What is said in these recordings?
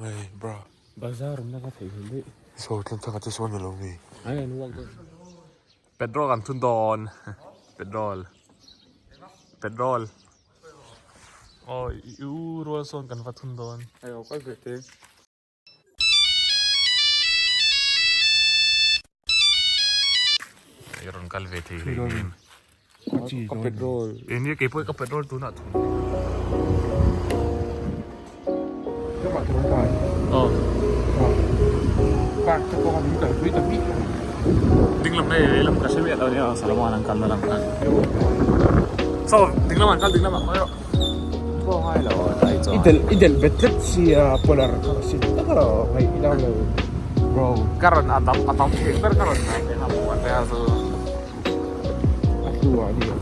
Ngai bra. Bazar awmna ka theih hmel daih. Saw tlem thak a che sawn ni lo mi. Ai an walk dawn. Petrol kan thun dawn. Petrol. Petrol. Aw i u rual sawn kan va thun dawn. Ai aw kal ve te. I rawn kal ve thei hle nen. Ka petrol. Eng nge keipawh ka petrol tunah thun. Aw. Park te pawh min kalpui ta bik lo. Ding lam hei vei lam ka hre miah lo nia Salman an kalna lam khan. Saw ding lamah an kal ding lamah khawi rawh. I delh i delh bet tlat sia polar kha ka sim tak a ngaih i lo lo. Bro ka rawn a dam a dam theih ber ka rawn ngai theih na hmuh an ria chu. A hlu ah nia.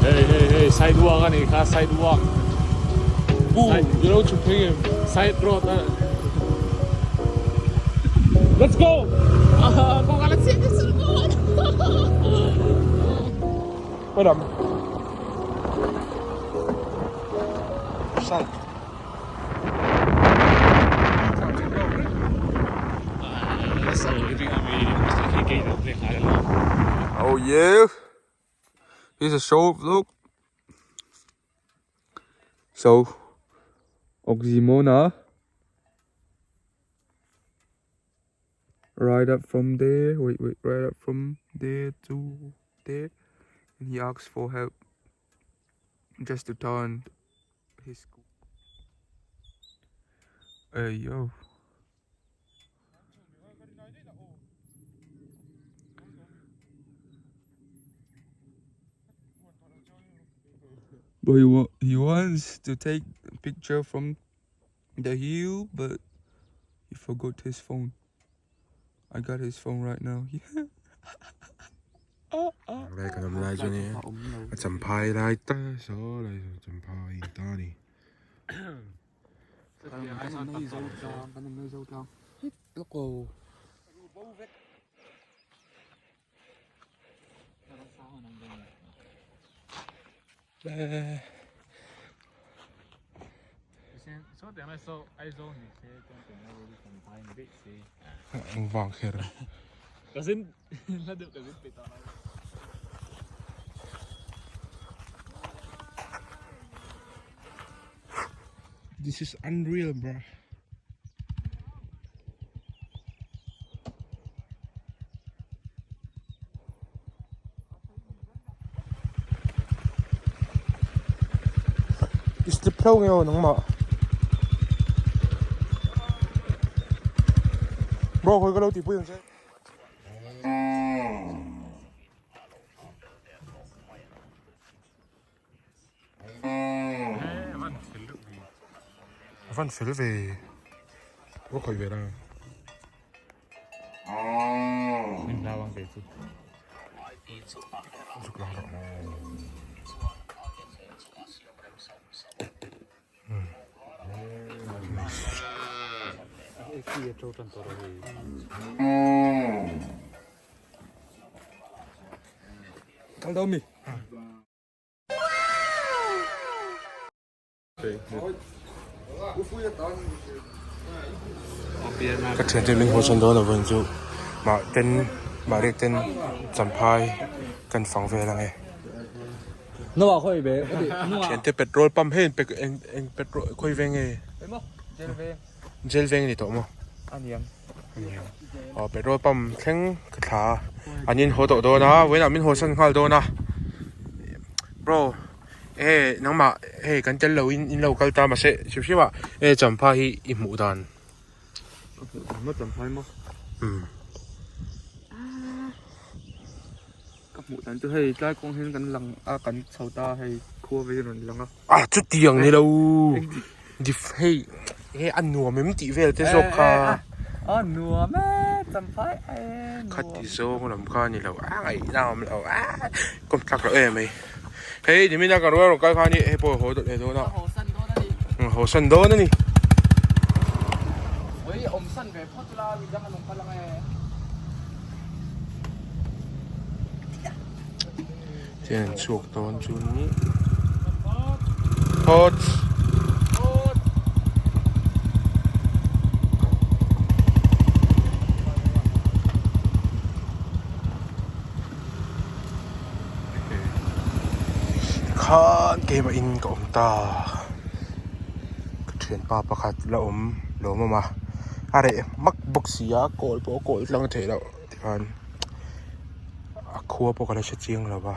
Hey hey hey sidewalk a nih kha sidewalk. You know chhuk phei em? Side road a. Let's go! Lam. Side. Oh yeah. Here's a show look. So Oxymona right up from there wait wait right up from there to there and he asks for help just to turn his hey yo But he, wa- he wants to take a picture from the hill, but he forgot his phone. I got his phone right now. Lai kan awm lai chu ni a champhai lai ta saw lai saw champhai in ta ni. Eng vang kher. This is unreal bro. I slip hlo nge aw nangmah. Bro khawi ka lo tihpui ang che. A van fel ve. Va khawih ve la. Min hlau ang kei chu. Zuk lang rawh. Kal dawn mi? Ka thiante min haw dawn avang chu mah ten mahriak ten champhai kan fang vel ang e. Thiante petrol pump hei eng eng petrol khawi veng nge jail veng a ni tawh maw aw petrol pump thleng ka thla a an in haw tawh dawn a vawiinah min haw san nghal dawn a bro. He nangmah hei kan tel lo in in lo kal ta mahse hrim hrim ah he champha hi i hmuh dan. Ka hmuh dan maw champha hi maw? Umm. Ka hmuh dan chu hei tlai kawng hian kan lang a kan chho ta hei khua vei rawn lang a. Ah chutiang ni lo dif hei he a nuam em tih vel te zawk kha. A nuam e champhai e nuam. Khati zawng lam kha ni lo a ngaihna awm lo a kawm tlak loh em mai. Hei nimina ka rual rawn kal kha ni hei pawh haw dawt leh dawn a. Ka haw san dawn a ni. Haw san dawn a ni. Ui awm san ve phawt ula midang an awm kal ang e. Tian chhuak dawn chu ni. Phawt. Khan keimah in ka awm ta ka thianpa pakhat la awm lawm awm a a reh hmak bawk si a kawl pawh a kawl tlang theih loh tikhan a khua pawh ka la hre chiang lo va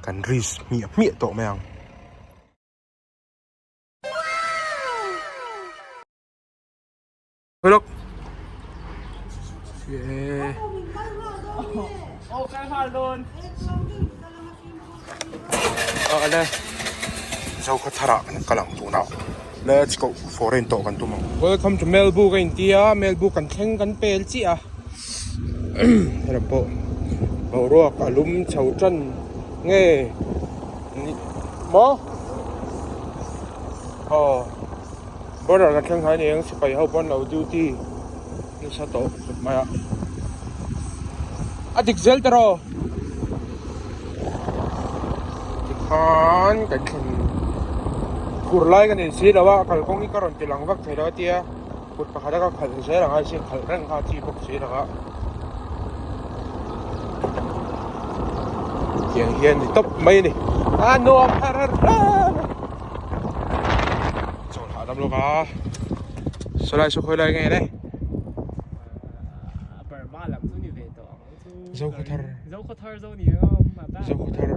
kan risk hmiah hmiah tawh mai ang. Lok. Yeah. Ale. Zo khaw thar ah kan kal ang tun ah. Let's go. Foreign tawh kan tum ang. Welcome to Melbu ka intia. Melbu kan thleng kan pel chiah a. Helam pawh boruak a lum chho tan nge maw? Aw. Border kan thleng hnai aniang sipai ho pawn lo duty nasa tawh khawp mai a a dik zel ta rawh tikhan kan thlen phur lai ka nei si lo a kalkawng hi ka rawn ti lang vak thei lo a tia kut pakhat a ka khalh zel ang a sin khalh reng kha chi bawk si lo a tiang hian ni tawp mai a ni a nuam har har har. Chawl hahdam lawk a sawlai saw khawi lai nge le Burma lam chu ni ve tawh ang chu Zokhawthar Zokhawthar zo ni awm a ta Zokhawthar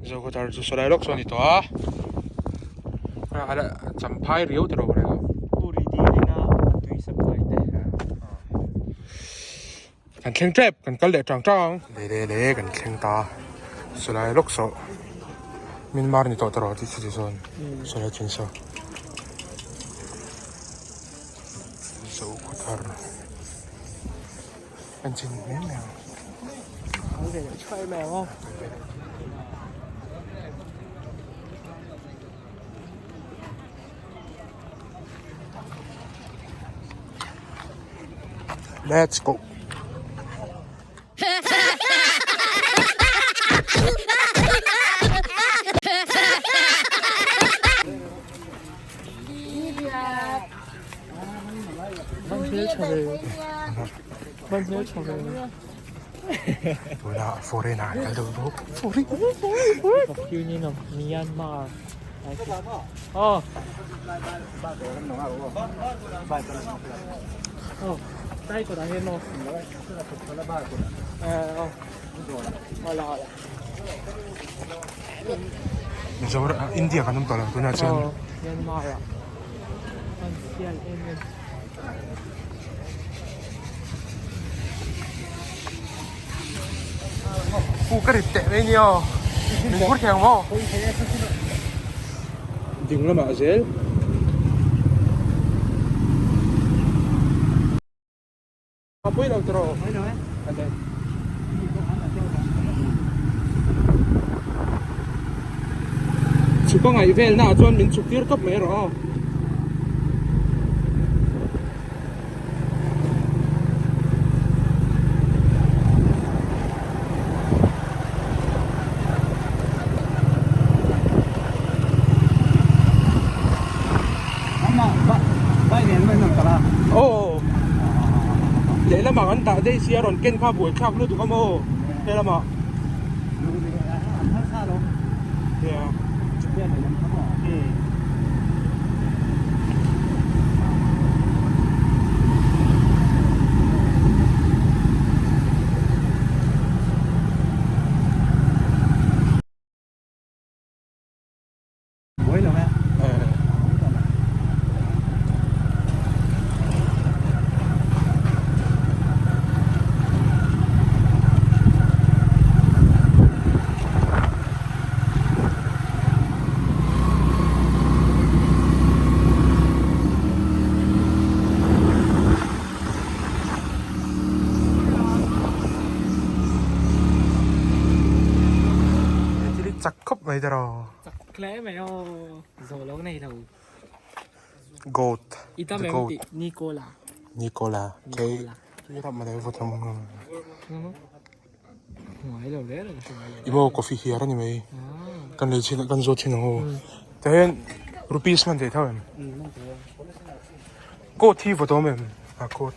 Zokhawthar chu sawlai lawk saw ni tawh a ala champhai riau ta rawh reng Kuri dil ina a tui supply te Kan thleng tep kan kal leh tang tang le le le kan thleng ta sawlai lawk saw Myanmar ni tawh ta rawh tih chu ti sawn sawlai chin saw Zokhawthar an chin mai mai ang. Let's go. Tuna foreign ah an kal deuh bawk. Foreign. Union of Myanmar. Oh. Oh, dai ko da he mo. Eh, oh. Hola, hola. Mizoram India kan awm tawh lo tunah chuan. Oh, Myanmar ah. An sial em em. Pu ka rit teh mai nia min phur thei ang maw? Ding lamah zel. A pawi lo tiraw? Pawi lo e. Okay. Chhuk a ngaih vel naah chuan min chhuk tir tawp mai rawh aw. Aw lehlamah kan dah daih sia rawn ken kha buai thlak lutuk a maw helamah Chak khawp mai tiraw. Chak hle mai aw zawh lo nei lo. Goat. I tam em tih Nicola. Nicola. Nicola. Emaw coffee hiar a ni mai kan lei chhin kan zawt chhin ang aw tah hian rupees hman theih tho em coat hi vawt awm em a coat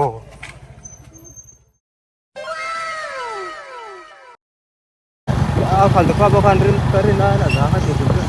aw. A khal ta kha khan rin ka rin a na kha ti tum tum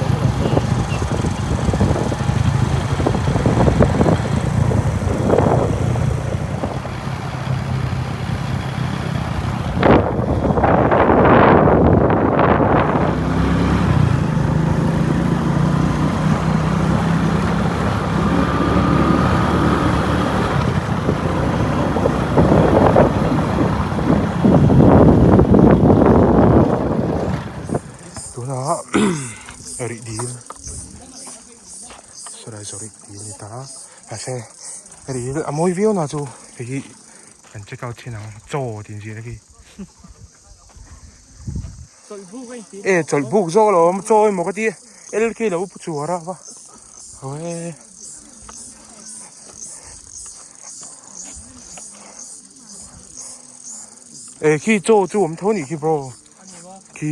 Tunah rih dil saw lai saw rih dil ni ta mahse rih dil a mawi viau na chu hei hi kan check out thin ang chaw tih an ziah na khi e chawlh buk zawk alawm chaw emaw ka ti L khi lo chuar a va aw e. E khi chaw chu awm tho anih khi bro khi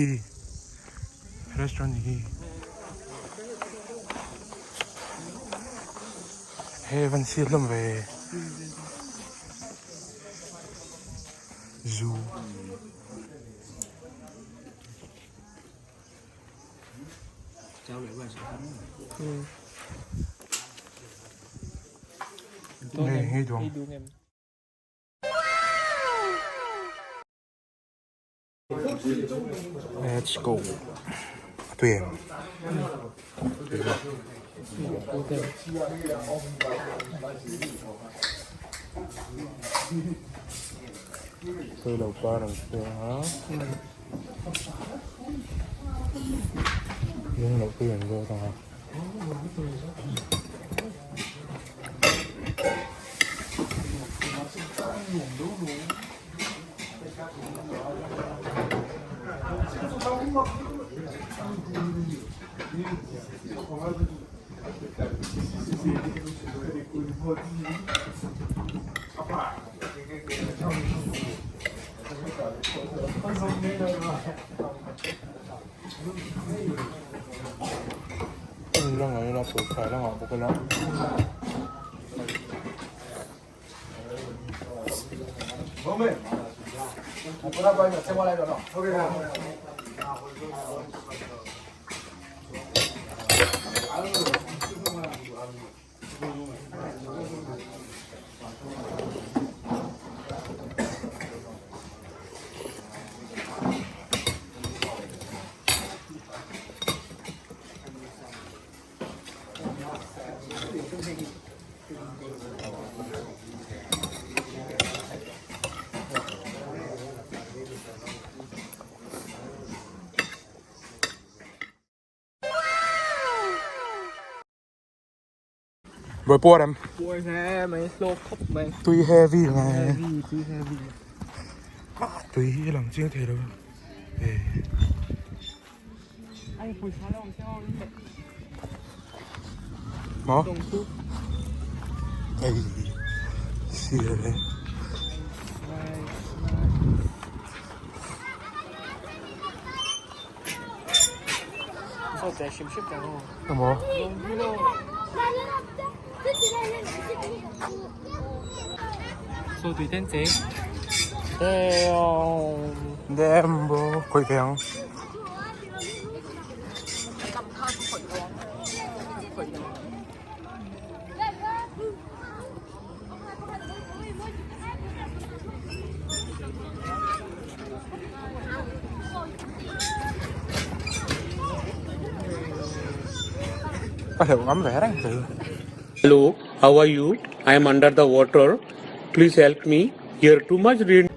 restaurant nih khi he van siat hlawm ve zu. Hei duang. Let's go. A tui em? Tui em? Tui lo par ang te a. Lung loh tui ang zawk ang a. Buai puar em? Puar hle mai, hlawk khawp mai. Tui heavy mai. Heavy, tui heavy. Tui hi lang chiang thei lo. Ai pawisa lo awm se aw in leh. Maw? Ei sir le. Sao te hrim hrim ta ho. Maw? So tui ten cheng. Damn. Damn bro, khoi ve ang. Có thể ngắm vẻ đấy từ. Hello, how are you? I am under the water. Please help me. Here too much rain.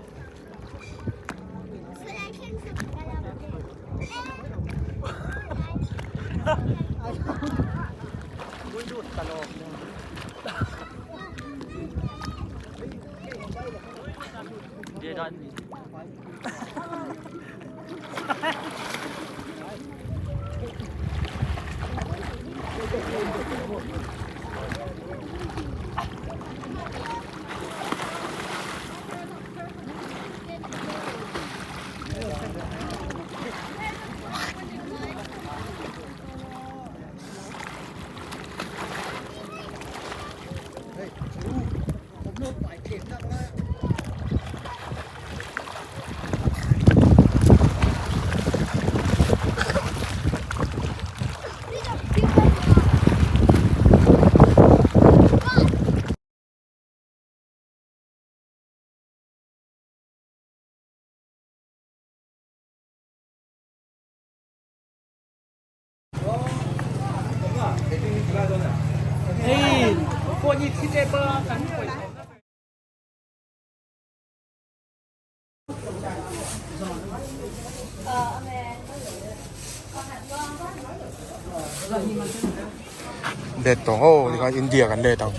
Let tawh aw tikhan India kan let ang.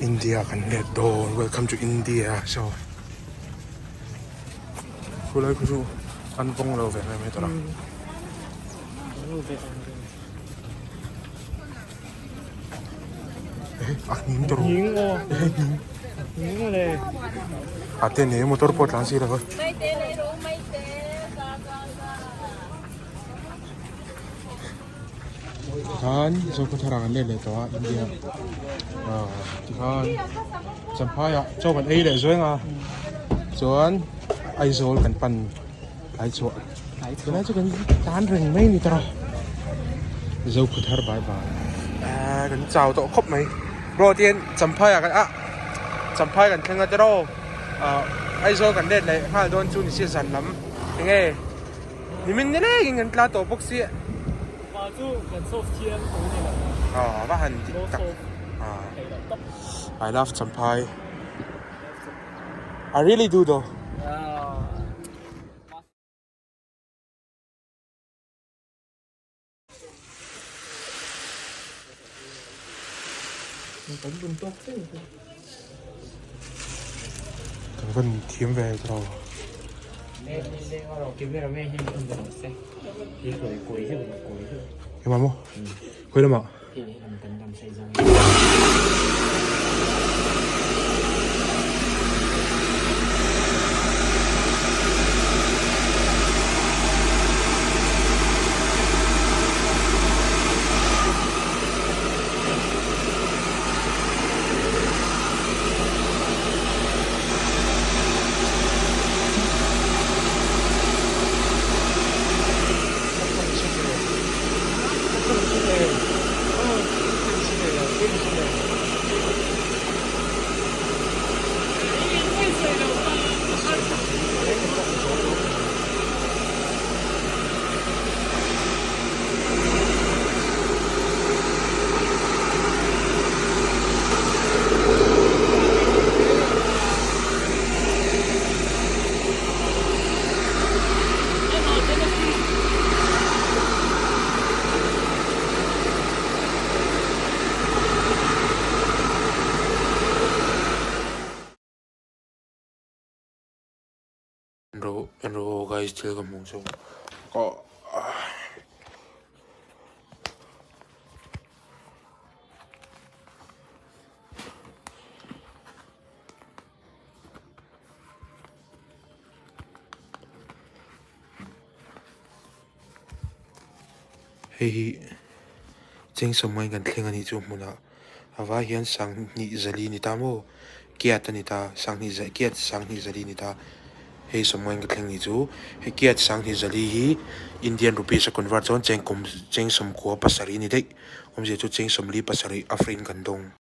India kan let dawn welcome to India so khulai khu chu an vawng lo ve mai mai tawh a. A hning tawh a te nei motor pawh tlan si lo a. Khan Zokhawthar ah kan let leh tawh a India ah tikhan Champhai ah chaw kan ei leh zawng a chuan Aizawl kan pan tlai chhuah tunlai chu kan tan reng mai a ni tawh a Zokhawthar bye bye ah kan chau tawh khawp mai bro tihian Champhai ah kan ah Champhai kan thleng a tiraw ah Aizawl kan let leh nghal dawn chu ni sia zan lam enge. Nimin ni lengin kan tla tawh bawk si. Mah chu kan solve thiam tho ni lo. Aw va han dik tak. I love Champhai. I really do though. Kan van thiam ve tawh lo. Engmah maw? Khawi lamah? En rawh en rawh aw guys thil ka hmuh chu aw ah. Hei hi cheng sawmngai kan thleng a nih chu hmunah a vai hian sanghnih zali ni ta maw kiat a ni ta sanghnih za kiat sanghnih zali ni ta hei sawmngai ka thleng nih chu hei kiat sanghnih zali hi Indian rupees a convert chuan cheng kum cheng sawmkua pasarih a ni daih awmzia chu cheng sawmli pasarih a free in kan dawng.